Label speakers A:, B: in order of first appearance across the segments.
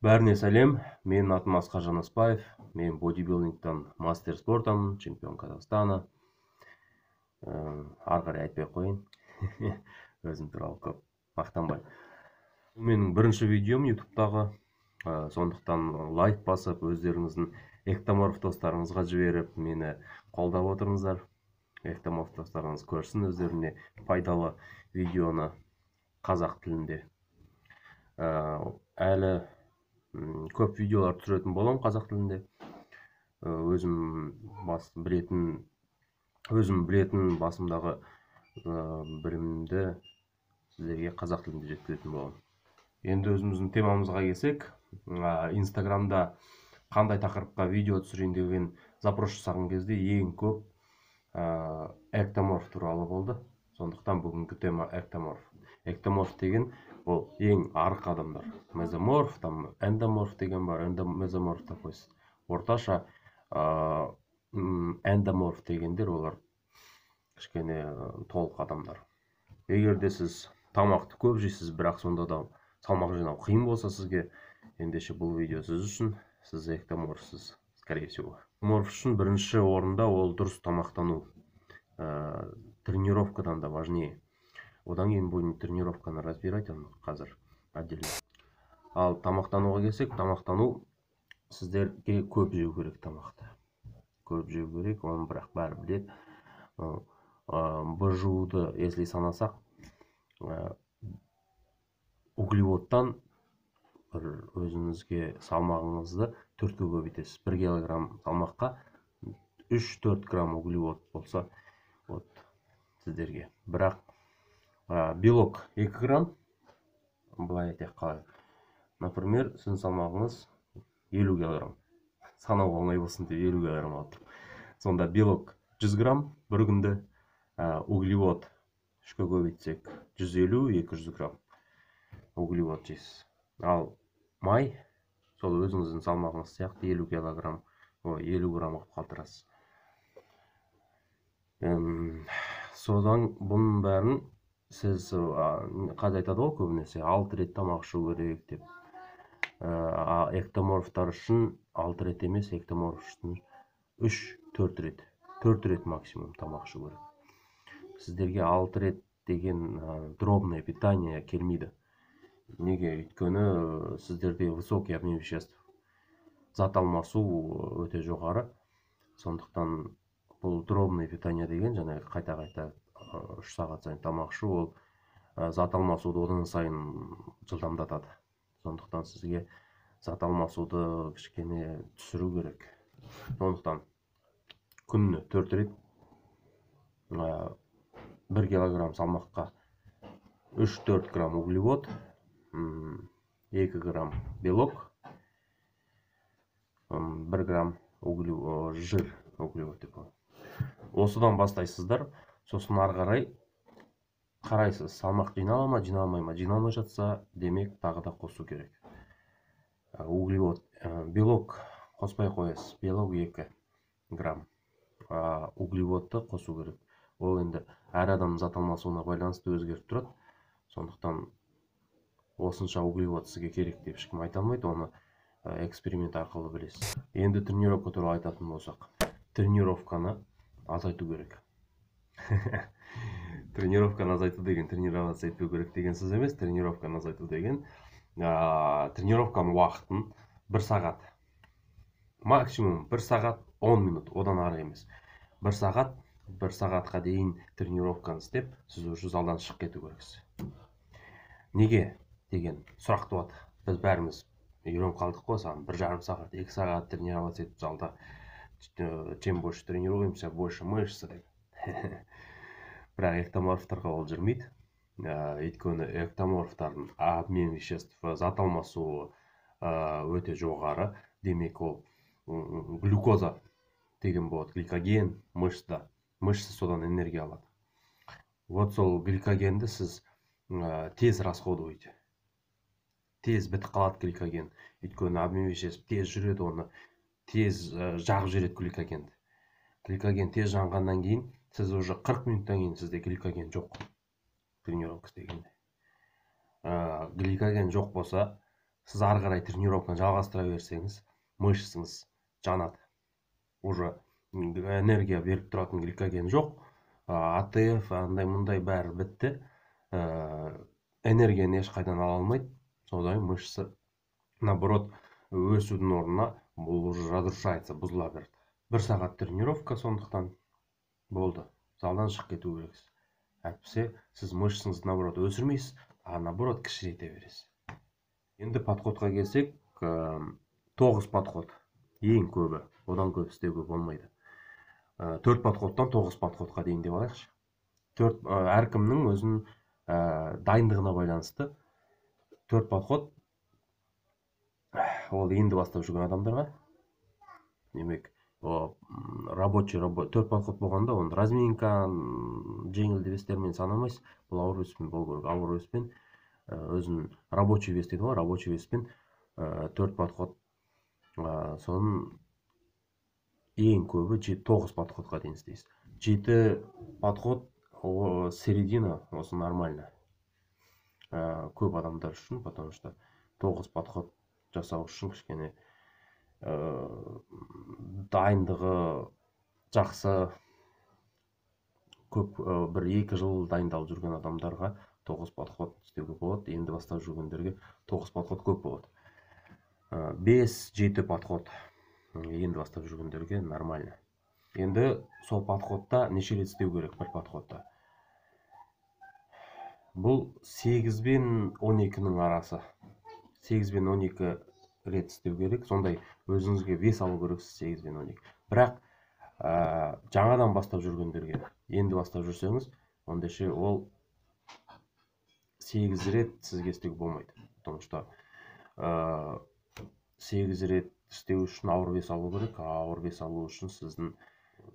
A: Бәріне сәлем, менің атым Асқар Жанаспаев, мен бодибилдингтан мастер спортамын, чемпион Казахстана. Ары қарай айтпай ақ қояйын, өзім туралы көп мақтанбай. Бұл менің бірінші видеом ютубтағы, сондықтан лайк басып, өздеріңіздің эктоморф достарыңызға жіберіп, мені қолдап отырыңыздар. Эктоморф достарыңыз көрсін өздеріне пайдалы видеоны қазақ тілінде. Әлі көп видеолар түсіретін боламын қазақ тілінде. Өзім бас білетін, өзім білетін басымдағы білімді сіздерге қазақ тілінде жеткізетін боламын. Енді өзіміздің темамызға келсек, Инстаграмда қандай тақырыпқа видео түсірейін деген запрос жасаған кезде ең көп эктоморф туралы болды. Сондықтан бүгінгі тема эктоморф. Эктоморф деген ол ең арық адамдар. Мезоморф, там эндоморф деген бар, мезоморф такой орташа, эндоморф дегендер олар кішкене толық адамдар. Егер де сіз тамақты көп жейсіз, бірақ сонда да салмақ жинау қиын болса сізге, ендеше бұл видео сіз үшін, сіз эктоморфсыз, скорее всего. Эктоморф үшін бірінші орында ол дұрыс тамақтану, тренировкадан да важнее. Одан кейін будем тренировканы разбирать, оны қазір отдельно. Ал тамақтануға келсек, тамақтану сіздерге көп жеу керек тамақты. Көп жеу керек, оны бірақ бәрі біледі. БЖУ-ды, если санасақ, углеводтан бір өзіңізге салмағыңызды 4-ке көбейтесіз. 1 килограмм салмаққа үш-төрт грамм углевод болса, вот сіздерге. Бірақ белок 2 грамм, былай айтайық қалай. Например, сіздің салмағыңыз 50 килограмм. Санауға оңай болсын деп 50 килограмм алып тұрмын. Сонда белок 100 грамм бір күнде, углевод үшке көбейтсек жүз елу, екі жүз грамм углевод жейсіз. Ал май сол өзіңіздің салмағыңыз сияқты елу килограмм, ой, елу грамм қылып қалдырасыз. Содан бұның бәрін сіз, қазір айтады ғой көбінесе 6 рет тамақ ішу керек деп. Эктоморфтар үшін 6 рет емес, эктоморф үшін үш-төрт рет, 4 рет максимум тамақ ішу керек. Сіздерге 6 рет деген, дробное питание келмейді. Неге? Өйткені сіздерде высокий обмен веществ, зат алмасу өте жоғары. Сондықтан бұл дробное питание деген жаңағы қайта-қайта 3 сағат сайын тамақ ішу, ол, зат алмасуды одан сайын жылдамдатады. Сондықтан сізге зат алмасуды кішкене түсіру керек. Сондықтан күніне 4 рет, 1 килограмм салмаққа үш-төрт грамм углевод, 2 грамм белок, 1 грамм жир, углевод деп қояйын. Осыдан бастайсыздар, сосын ары қарай қарайсыз, салмақ жинала ма, жиналмай ма. Жиналмай жатса, демек тағы да қосу керек. Углевод, белок қоспай қоясыз, белок 2 грамм, углеводты қосу керек. Ол енді әр адамның зат алмасуына байланысты өзгеріп тұрады. Сондықтан осынша углевод сізге керек деп ешкім айта алмайды, оны, эксперимент арқылы білесіз. Енді тренировка туралы айтатын болсақ, тренировканы азайту керек. Тренировканы азайту деген тренироваться етпеу керек деген сөз емес. Тренировканы азайту деген, тренировканың уақытын 1 сағат, максимум 1 сағат 10 минут, одан ары емес. 1 сағат, 1 сағатқа дейін тренировканы істеп, сіз уже залдан шығып кету керексіз. Неге деген сұрақ туады. Біз бәріміз үйреніп қалдық қой, саған бір жарым сағат, екі сағат тренироваться етіп залда, чем больше тренируемся, больше мышцы деп. Бірақ эктоморфтарға ол жүрмейді. Өйткені эктоморфтардың обмен веществ, зат алмасуы, өте жоғары. Демек ол, глюкоза деген болады, гликоген мышцада, мышца содан энергия алады. Вот сол гликогенді сіз, тез расходуете, тез бітіп қалады гликоген. Өйткені обмен веществ тез жүреді, оны тез, жағып жібереді гликогенді. Гликоген тез жанғаннан кейін сіз уже 40 минуттан кейін сізде гликоген жоқ тренировка істегенде. Гликоген жоқ болса, Сіз ары қарай тренировканы жалғастыра берсеңіз, мышцаңыз жанады. Уже энергия беріп тұратын гликоген жоқ, АТФ андай мындай бәрі бітті. Энергияны ешқайдан ала алмайды. Содан кейін мышца наоборот өсудің орнына бұл уже разрушается, бұзыла береді. 1 сағат тренировка, сондықтан болды, залдан шығып кету керексіз. Әйтпесе сіз мышцаңызды наоборот өсірмейсіз, а наоборот кішірейте бересіз. Енді подходқа келсек, 9 подход ең көбі, одан көп істеуге болмайды. 4 подходтан 9 подходқа дейін деп алайықшы. 4, әркімнің өзінің дайындығына байланысты. 4 подход ол енді бастап жүрген адамдарға. Демек, рабочий 4 подход болғанда оны разминка, жеңіл вестермен санамайсыз. Бұл ауыр веспен болу керек. Ауыр веспен, өзінің рабочий вес дейді ғой, рабочий веспен 4 подход. Соның ең көбі 9 подходқа дейін істейсіз. 7 подход, середина, осы нормально. Көп адамдар үшін, потому что 9 подход жасау үшін кішкене дайындығы жақсы, көп, 1-2 жыл дайындалып жүрген адамдарға 9 подход істеуге болады. Енді бастап жүргендерге 9 подход көп болады. 5-7 подход енді бастап жүргендерге нормально. Енді сол подходта неше рет істеу керек бір подходта? Бұл 8 бен 12-нің арасы. 8 бен 12 рет істеу керек. Сондай өзіңізге вес алу керексіз 8 бен 12. Бірақ, жаңадан бастап жүргендерге, енді бастап жүрсеңіз, ондайша ол 8 рет сізге істеуге болмайды. Потому что, 8 рет істеу үшін ауыр вес алу керек. Ауыр вес алу үшін сіздің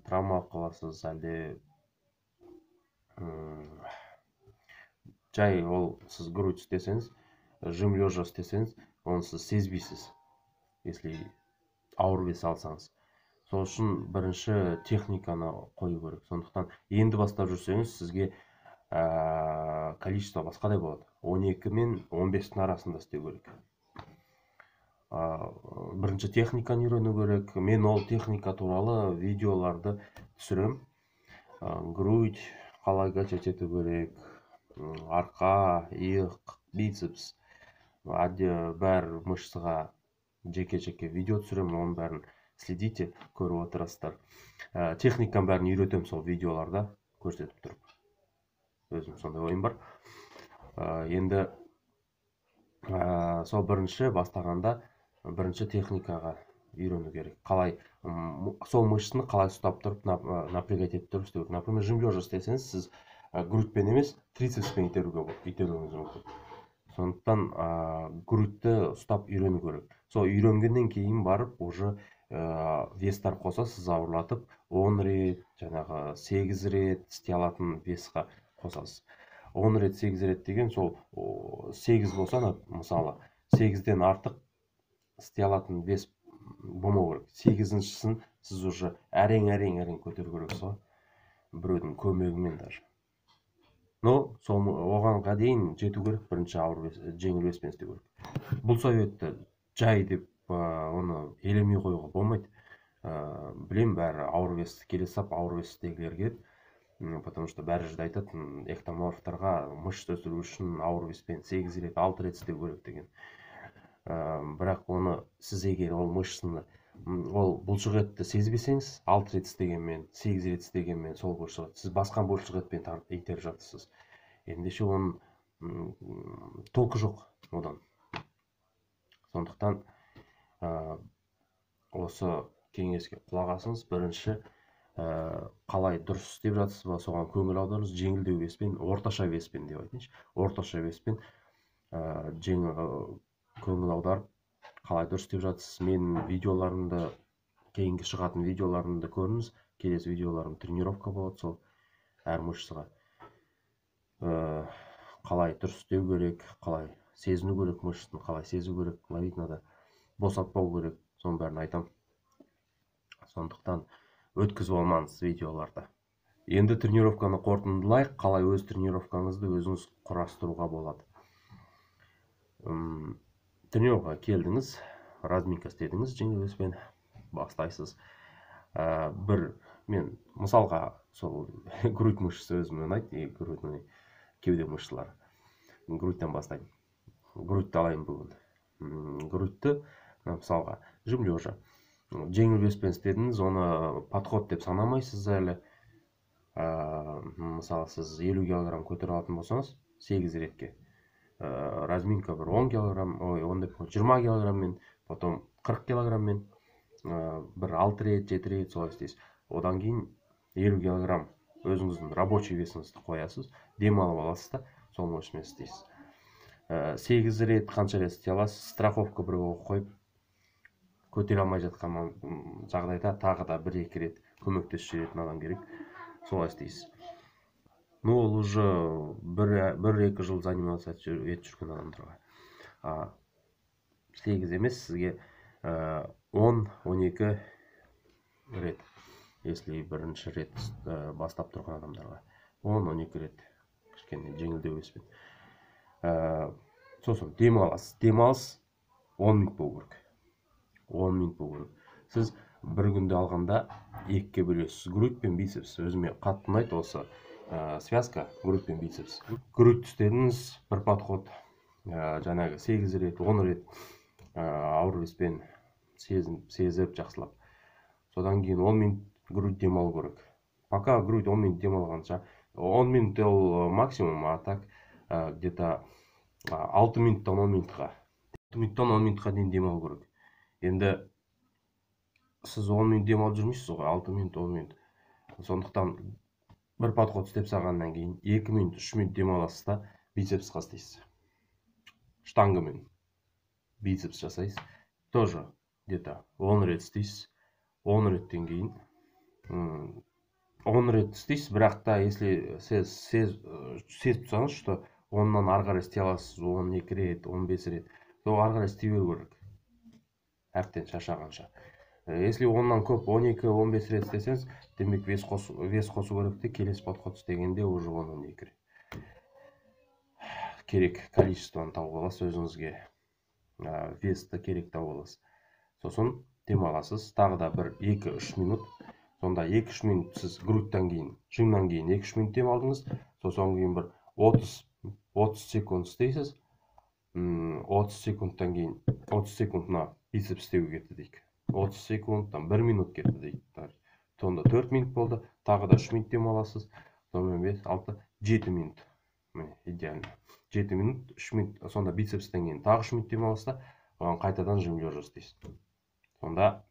A: травма алып қаласыз, әлде, жай ол сіз грудь істесеңіз, жим лежа істесеңіз, оны сіз сезбейсіз, если ауыр вес алсаңыз. Сол үшін бірінші техниканы қою керек. Сондықтан енді бастап жүрсеңіз, сізге, количество басқадай болады. 12 мен 15-тің арасында істеу керек. Бірінші техниканы үйрену керек. Мен ол техника туралы видеоларды түсірем. Грудь қалай качать ету керек, арқа, иық, бицепс, бәр мышцаға жеке-жеке видео түсіремін, оның бәрін следите, көріп отырасыздар. Техниканың бәрін үйретемін сол видеоларда көрсетіп тұрып. Өзім сондай ойым бар. Енді, сол бірінші бастағанда бірінші техникаға үйрену керек. Қалай, сол мышцаны қалай ұстап тұрып, напрягать етіп тұрып істеу керек. Например, жим лежа істесеңіз, сіз, грудьпен емес, трицепспен итеруіңіз мүмкін. Сондықтан, грудьті ұстап үйрену керек. Сол үйренгеннен кейін барып, уже, вестар қосасыз, ауырлатып, 10 рет, жаңағы 8 рет істей алатын весқа қосасыз. 10 рет, 8 рет деген сол, 8 болса, мысалы, 8-ден артық істей алатын вес болмау керек. 8-шісін сіз уже әрең, әрең, әрең көтеру керексіз ғой, біреудің көмегімен даже. Но сол оғанға дейін жету керек, бірінші ауыр вес, жеңіл веспен істеу керек. Бұл советті жай деп, оны елемей қоюға болмайды. Білем, бәрі ауыр вес келе сап ауыр вес істегілер келеді. Потому что бәрі жерде айтады, эктоморфтарға мышца өсіру үшін ауыр веспен 8 рет, 6 рет істеу керек деген. Бірақ оны сіз егер ол мышцаны, ол бұлшық етті сезбесеңіз, 6 рет істегенмен, 8 рет істегенмен сол бұлшық ет, сіз басқа бұлшық етпен итеріп жатырсыз. Ендеше оның, толқы жоқ одан. Сондықтан, осы кеңеске құлақ асыңыз. Бірінші, қалай дұрыс істеп жатсыз ба, соған көңіл аударыңыз. Жеңілдеу веспен, орташа веспен деп айтайыншы, орташа веспен, жеңіл, көңіл аударып қалай дұрыс істеп жатсыз. Менің видеоларымды, кейінгі шығатын видеоларымды көріңіз. Келесі видеоларым тренировка болады, сол әр мышцаға. Қалай дұрыс істеу керек, қалай сезіну керек мышцаны, қалай сезу керек, ловить надо, босатпау керек, соның бәрін айтамын. Сондықтан өткізіп алмаңыз видеоларды. Енді тренировканы қорытындылайық, қалай өз тренировкаңызды өзіңіз құрастыруға болады. Тренировкаға келдіңіз, разминка істедіңіз, жеңіл веспен бастайсыз. Бір мен мысалға сол грудь мышцасы өзіме ұнайды, и грудной, кеуде мышцалары. Грудьтан бастайын. Грудьті алайын бүгін. Грудьті мысалға жим лежа. Жеңіл веспен істедіңіз, оны подход деп санамайсыз әлі. Мысалы, сіз 50 килограмм көтере алатын болсаңыз, 8 ретке. Разминка бір 10 килограмм, ой, 10 деп, 20 килограмммен, потом 40 килограмммен, бір 6 рет, 7 рет солай істейсіз. Одан кейін 50 килограмм өзіңіздің рабочий весіңізді қоясыз, демалып аласыз да, сол мышцамен істейсіз. 8 рет қанша рет істей аласыз, страховка бір қойып, көтере алмай жатқан жағдайда тағы да 1-2 рет көмектесіп жіберетін адам керек, солай істейсіз. Ну, ол уже бір-екі жыл заниматься етіп жүрген адамдарға. 8 емес, сізге 10-12 рет, если бірінші рет бастап тұрған адамдарға 10-12 рет кішкене жеңілдеу веспен. Сосын демаласыз. Демалыс 10 минут болу керек. 10 минут болу керек. Сіз бір күнде алғанда екіге бөлесіз. Грудь пен бицепс. Өзіме қатты ұнайды осы связка грудь пен бицепс. Грудь істедіңіз, бір подход, жаңағы 8 рет, 10 рет ауыр веспен сезіп жақсылап. Содан кейін 10 минут грудь демалу керек. Пока грудь 10 минут демалғанша, 10 минут ол максимум, а так где-то 6 минуттан 10 минутқа. 6 минуттан 10 минутқа дейін демалу керек. Енді сіз 10 минут демалып жүрмейсіз ғой, 6 минут, 10 минут. Сондықтан бір подход істеп салғаннан кейін 2 минут, 3 минут демаласыз да, бицепсқа істейсіз. Штангамен бицепс жасайсыз. Тоже где-то 10 рет істейсіз. 10 реттен кейін 10 рет істейсіз, бірақ та если сіз сезіп тұрсаңыз, что оннан ары қарай істей аласыз, 12 рет, 15 рет, то ары қарай істей беру керек. Әбден шаршағанша. Если оннан көп 12-15 рет істесеңіз, демек вес қосу керек те, келесі подход істегенде уже 10-12 рет. Керек количествоны тауып аласыз өзіңізге. Весті керек тауып аласыз. Сосын демаласыз, тағы да бір 2-3 минут. Сонда 2-3 минут сіз грудьтан кейін, жимнан кейін 2-3 минут демалдыңыз. Сосын кейін бір 30 секунд істейсіз. 30 секундтан кейін 30 секунд мына бицепс істеуге кетті дейік. 30 секундтан 1 минут кетті дейік. Сонда 4 минут болды. Тағы да 3 минут демаласыз. Сонымен 5, 6, 7 минут. Міне, идеально. 7 минут, 3 минут, сонда бицепстен кейін тағы 3 минут демаласыз да, оған қайтадан жим лежа істейсіз. Сонда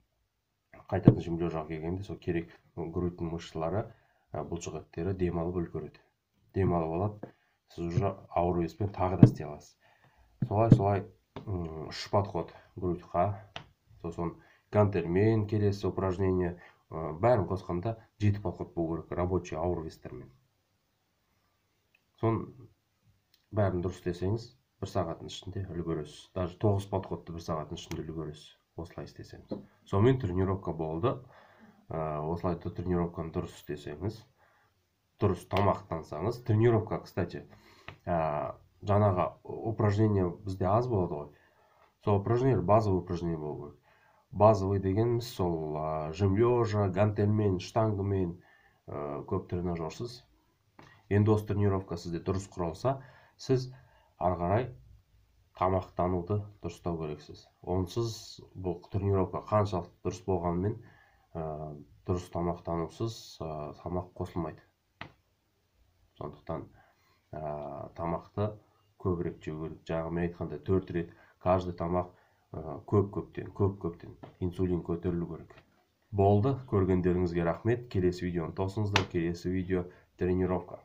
A: қайтадан жим лежаға келгенде сол керек грудьтің мышцалары, бұлшық еттері демалып үлгереді. Демалып алады, сіз уже ауыр веспен тағы да істей аласыз. Солай-солай 3 подход грудьқа, сосын гантельмен келесі упражнение, бәрін қосқанда 7 подход болу керек рабочий ауыр вестермен. Сон бәрін дұрыс істесеңіз, бір сағаттың ішінде үлгересіз. Даже 9 подходты бір сағаттың ішінде үлгересіз. Осылай істесеңіз. Сонымен тренировка болды. Осылай тренировканы дұрыс істесеңіз, дұрыс тамақтансаңыз. Тренировка, кстати, жаңағы упражнение бізде аз болады ғой. Сол упражнение базовый упражнение болу керек. Базовый дегеніміз сол жим лежа, гантельмен, штангамен, көп тренажерсыз. Енді осы тренировка сізде дұрыс құралса, сіз ары қарай тамақтануды дұрыстау керексіз. Онсыз бұл тренировка қаншалықты дұрыс болғанымен, дұрыс тамақтанусыз тамақ қосылмайды. Сондықтан тамақты көбірек жеу керек. Жаңа мен айтқандай 4 рет каждый тамақ көп-көптен, көп-көптен инсулин көтерілу керек. Болды, көргендеріңізге рахмет. Келесі видеоны тосыңыздар. Келесі видео тренировка.